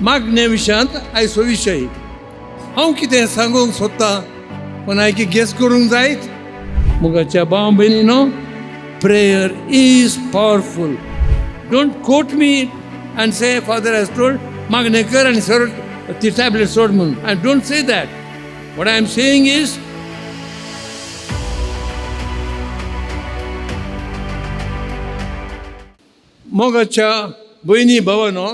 मागणे विशयांत आयचो विशय. हांव कितें सांगूंक सोदतां कोणायकी गेस करूंक जायत? मोगाच्या भाव भयणीनो, prayer is powerful. Don't quote me and say father has told मागणें कर आनी सर ती टॅबलेट सोड म्हणून. I don't say that. What I am saying is, मोगाच्या भयणी भावानो,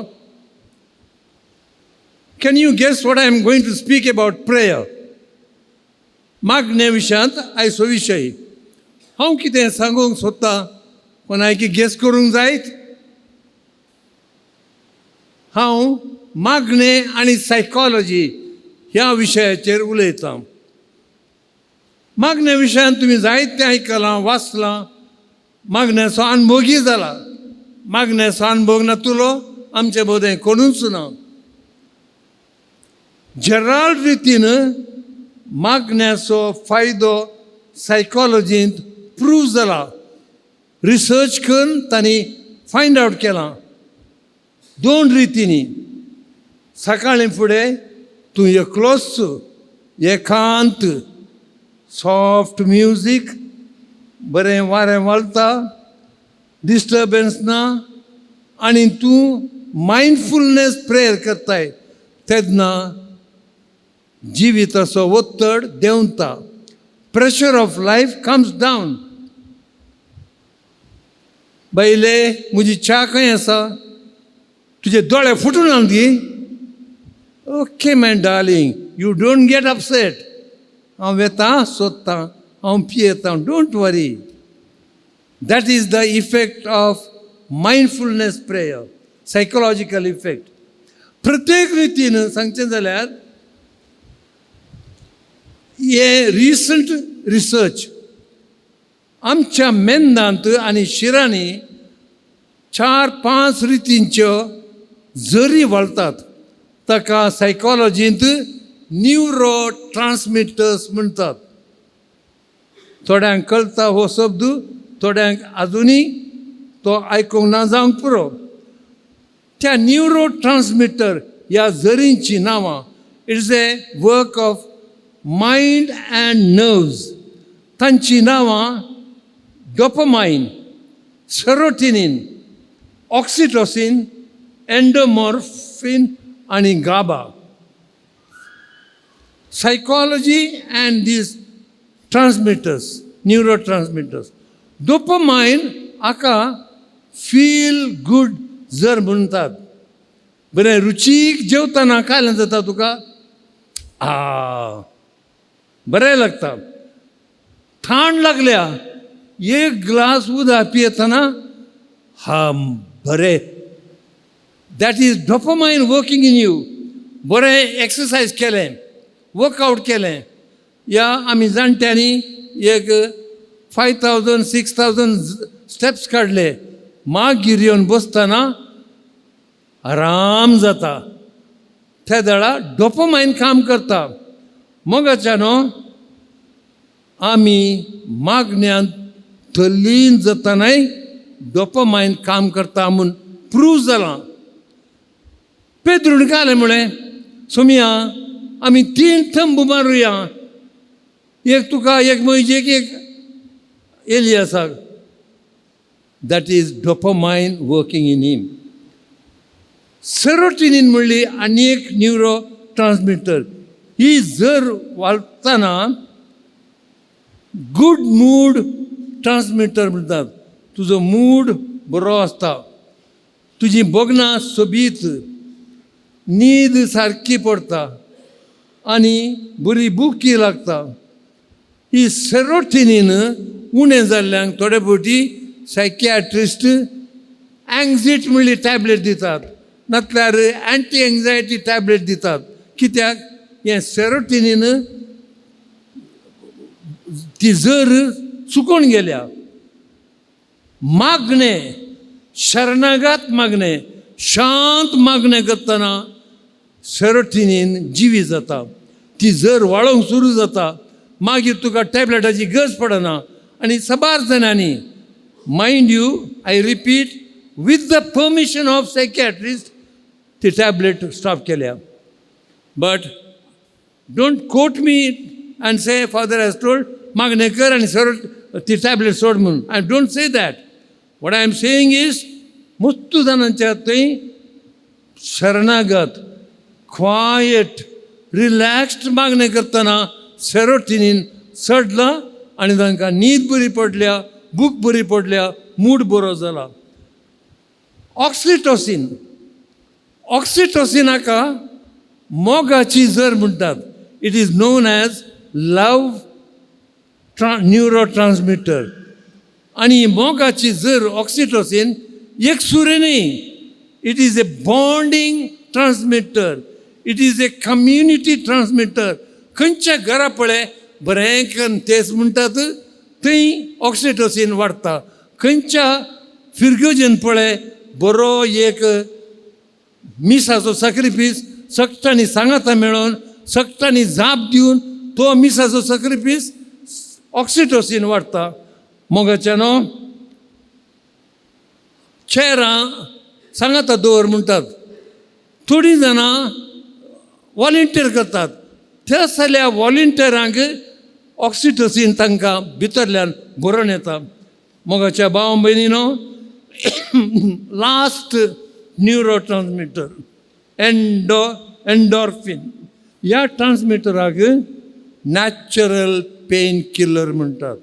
can you guess what I am going to speak about? Prayer. मागणे विशयांत आयचो विशय. हांव कितें सांगूंक सोदतां कोणायकी गेस करूंक जायत? हांव मागणें आनी सायकोलॉजी ह्या विशयाचेर उलयतां. मागण्या विशयांत तुमी जायतें आयकलां, वाचलां, मागण्याचो अनभोगी जाला. मागण्याचो अनभोग नातुलो आमचे बोदें कोणूच ना. जराल रितीन मागण्याचो फायदो सायकोलॉजींत प्रूव जाला. रिसर्च करून तांणी फायंड आवट केलां दोन रितींनी. सकाळीं फुडें तूं एकलोच, एकांत, सॉफ्ट म्युजीक, बरें वारें वालता, डिस्टर्बन्स ना, आनी तूं मायंडफुलनेस प्रेयर करताय तेन्ना जिविताचो ಒತ್ತड देंवता. Pressure of life comes down. बायले, म्हजी च्या खंय आसा? तुजे दोळे फुटून आनी. Okay my darling, you don't get upset. हांव वेता सोदतां, हांव पियेतां, don't worry. That is the effect of mindfulness prayer, psychological effect. प्रत्येक रितीन सांगचें जाल्यार हे रिसंट रिसर्च, आमच्या मेंदांत आनी शिरांनी चार पांच रितींच्यो जरी वळतात, ताका सायकोलॉजींत न्युरो ट्रान्समिटर्स म्हणटात. थोड्यांक कळटा हो शब्द, थोड्यांक आजुनूय तो आयकूंक ना जावंक पुरो. त्या न्युरो ट्रान्समिटर ह्या जरींची नांवां, it's a work of mind and nerves. तांचीं नांवां डोपमायन, सेरोटिनीन, ऑक्सिटोसीन, एंडोमॉर्फिन आनी गाबा. Psychology and these transmitters, neurotransmitters. Dopamine हाका फील गूड जर म्हणटात. बरें रुचीक जेवतना कांय जाता तुका, आ बरें लागता. थाण लागल्या, एक ग्लास उदक पियेतना हा बरें. That is dopamine working in you. बरें एक्सरसायज केलें, वर्कआवट केलें, या आमी जाणट्यांनी एक 5,000 6,000 steps काडले, मागीर येवन बसतना आराम जाता. त्या वेळा डोपोमायन काम करता. मोगाच्या न्हू, आमी मागण्यांत तल्लीन जातनाय डोपोमायन काम करता म्हूण प्रूव जालां. पेद्रून काय म्हळें, सोमिया, आमी तीन थंब मारुया, एक तुका, एक मोयजेक, एक एलियासाक. That is dopamine working in him. Serotonin म्हणली आनी एक न्युरो ट्रान्समिटर. ही जर वालतना गूड मूड ट्रान्समिटर म्हणटात. तुजो मूड बरो आसता, तुजी भोगणां सोबीत, न्हीद सारकी पडटा आनी बरी बुकी लागता. ही सेरोटिनीन उणें जाल्ल्यांक थोडे फावटी सायकियाट्रिस्ट एंगझीट म्हणली टॅबलेट दितात, नातल्यार एंटी एंगजायटी टॅबलेट दितात. कित्याक हें सेरोटिनीन ती जर चुकून गेल्या. मागणें, शरणागत मागणें, शांत मागणें करतना सेरोटिनीन जिवी जाता. ती जर वाळोवंक सुरू जाता, मागीर तुका टॅबलेटाची गरज पडना. आनी साबार जाणांनी, mind you, I repeat, with the permission of psychiatrist. ती टॅबलेट स्टॉप केल्या. But don't quote me and say, "Father has told मागणें कर आनी सरळ ती टॅबलेट सोड" म्हणून. I don't say that. What I am saying is, मस्तू जाणांच्या थंय शरणागत, क्वायट, रिलॅक्स्ड मागणें करतना सेरोटिनीन चडलां आनी तांकां न्हीद बरी पडल्या, भूक बरी पडल्या, मूड बरो जाला. ऑक्सिटोसीन. ऑक्सिटोसिनाका मोगाची जर म्हणटात. It is known as love neurotransmitter. आनी मोगाची जर ऑक्सिटोसीन एक सुरे न्ही, it is a bonding transmitter, it is a community transmitter. खंयच्या घरा पळय, बरें करून तेच म्हणटात, थंय ऑक्सिटोसीन वाडटा. खंयच्या फिरगोजेन पळय, बरो एक मिसाचो सॅक्रिफीस, सगळ्यांनी सांगाता मेळोन, सगळ्यांनी जाप दिवन तो मिसाचो सॅक्रिफीस, ऑक्सिटोसीन वाडटा. मोगाच्या न्हू, चेरां सांगाता दवर म्हणटात. थोडीं जाणां वॉलंटियर करतात. त्या जाल्यार वॉलंटियरांक ऑक्सिटोसीन तांकां भितरल्यान भरून येता. मोगाच्या भाव भयणीनो, लास्ट न्युरो ट्रान्समिटर एन्डॉर्फिन. ह्या ट्रान्समिटराक नॅचरल पेन किलर म्हणटात.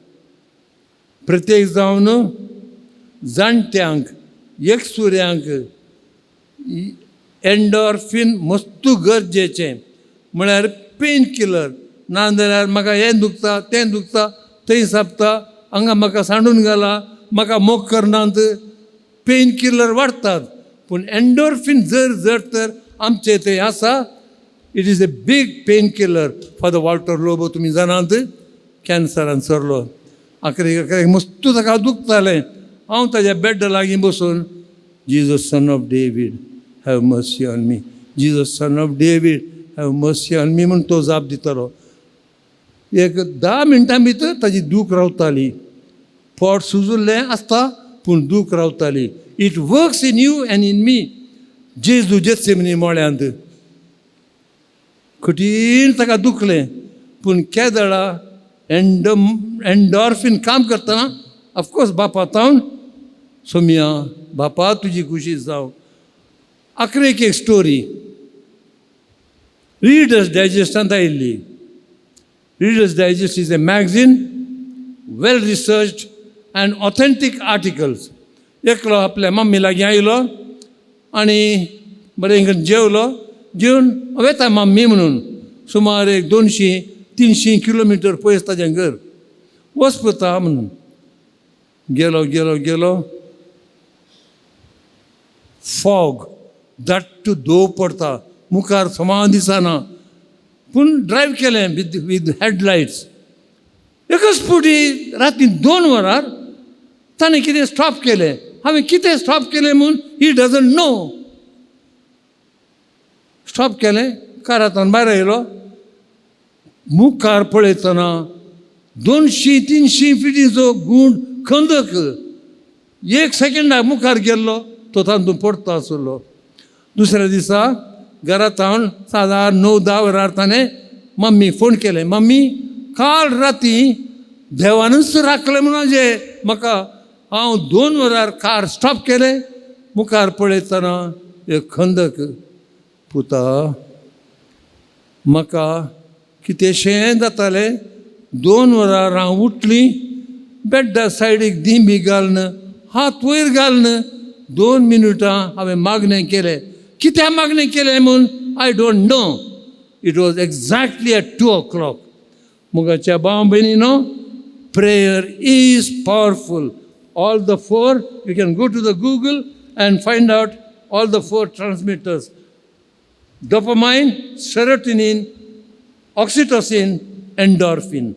प्रत्येक जावन जाणट्यांक, एकसुऱ्यांक एन्डॉर्फिन मस्तू गरजेचें, म्हळ्यार पेन किलर. नाजाल्यार म्हाका हें दुखता, तें दुखता, थंय सापता, हांगा म्हाका सांडून घाला, म्हाका मोग करनात, पेन किलर वाडटात. पूण एन्डोर्फिन जर जर तर आमचे थंय आसा, it is a big pain killer. Father Walter Lobo, तुमी जाणात, कॅन्सरान सरलो. आखरी अखरेक मस्तू ताका दुखतालें. हांव ताज्या बेडा लागीं बसून, "Jesus, Son of David, have mercy on me. Jesus, Son of David, have mercy on me" म्हूण तो जाप दितालो. एक 10 मिनटां भितर ताजी दूख रावताली. पोट सुजुल्लें आसता पूण दूख रावताली. It works in you and in me. जेजू जेत्सेमनी मळ्यांत कठीण ताका दुखलें, पूण केदळा एन्डॉर्फिन काम करतना, ऑफकोर्स बापा तावन, सोमिया बापा, तुजी खुशी जावं. आखरेक एक स्टोरी रिडर्स डायजेस्टांत आयिल्ली. Reader's Digest is a magazine, well researched and authentic articles. एकलो आपल्या मम्मी लागीं आयलो आनी बरें करून जेवलो. जेवन वेता मम्मी म्हणून, सुमार एक 200-300 किलोमिटर पयस ताजें घर, वच पुता म्हणून. गेलो, गेलो, गेलो. फॉग, दाट्ट धोव पडता, मुखार समा दिसना, पूण ड्रायव केलें विथ हेडलायट्स. एकच फावटी राती 2 वरार ताणें कितें स्टॉप केलें. हांवें कितें स्टॉप केलें म्हूण he doesn't know. Stop केलें, कारांतल्यान भायर आयलो. मुखार पळयतना 200-300 फिटीचो गूंड, खंदक. एक सेकंडाक मुखार गेल्लो तो तातूंत पडतो आसलो. दुसऱ्या दिसा घरांत हांव सादारण 9-10 वरार ताणें मम्मी फोन केलें, "मम्मी, काल राती देवानूच राखलें म्हणून जे म्हाका. हांव 2 वरार कार स्टॉप केलें, मुखार पळयतना एक खंदक. पुता, म्हाका कितेंशें जातालें. 2 वरार हांव उठली, बेड्डा सायडीक दिंबी घालून, हात वयर घालून 2 मिनटां हांवें मागणें केलें. कित्याक मागणें केलें म्हूण I don't know. It was exactly at 2 o'clock." मोगाच्या भाव भयणीनो, prayer is powerful. All the four, you can go to the Google and find out all the four transmitters: dopamine, serotonin, oxytocin, endorphin.